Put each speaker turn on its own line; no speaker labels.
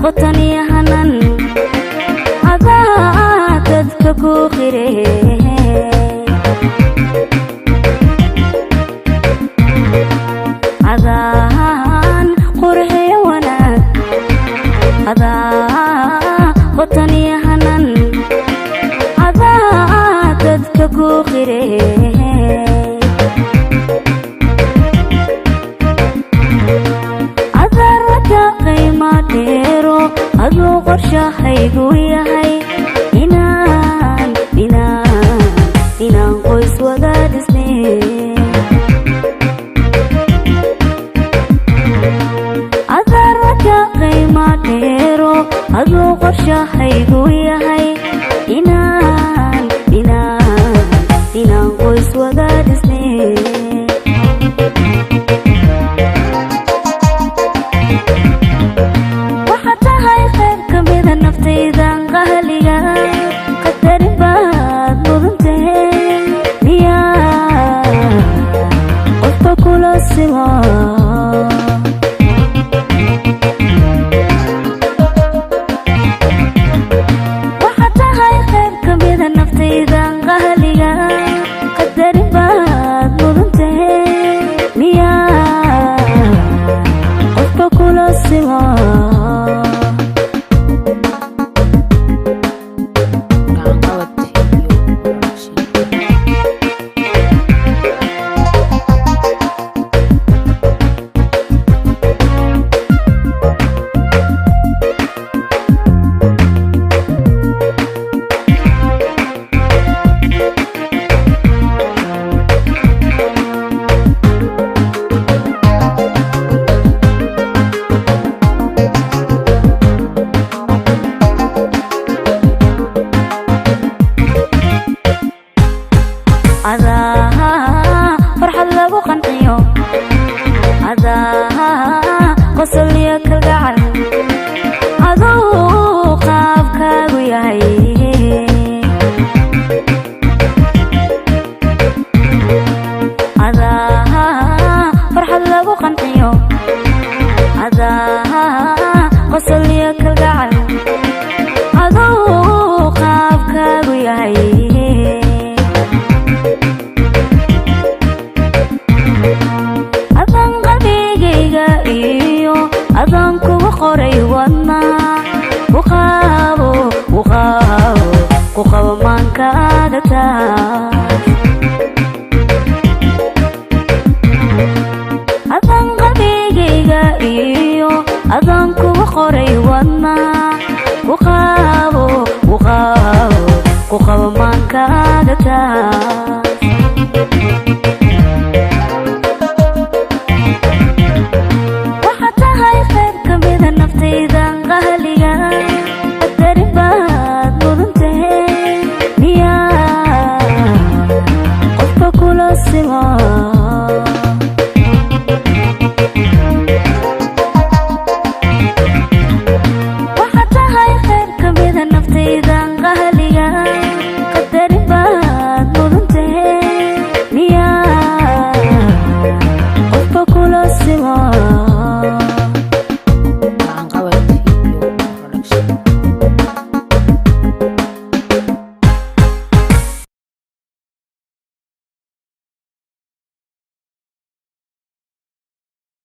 Qotaniyahanan adaa dadka ku qire. Adaan qurxiyo wanaag, adaa qotaniyahanan, adaa dadka ku qire. Adaa qiima dheero, aduu qorshahaygu yahay inaan inaan inaan qoys wada dhisne. Adaa qiima dheero, aduu qorshahaygu yahay inaan inaan inaan qoys wada dhisne. Waxaad tahay qayb ka mida naftaydan qahliga, qadarin baad mudantahe, miyaa qofka kula sima? Waxaad tahay qayb ka mida naftaydan qahliga, qadarin baad mudantahe, miyaa qofka kula sima?
Gacanqabad Video Production.
Adaa farxad lagu qanciyo, adaa qosol iyo kalgacal, aduu qaabkaagu yahay. Adaa farxad lagu qanciyo, adaa qosol iyo kalgacal, aduu qaabkaagu yahay. Adaan qalbigayga iyo adaan kugu qoray wadna, ku qabo, ku qabo, ku qabo maankaaga taas. Adaan qalbigayga iyo adaan kugu qoray wadna, ku qabo, ku qabo, ku qabo maankaaga taas.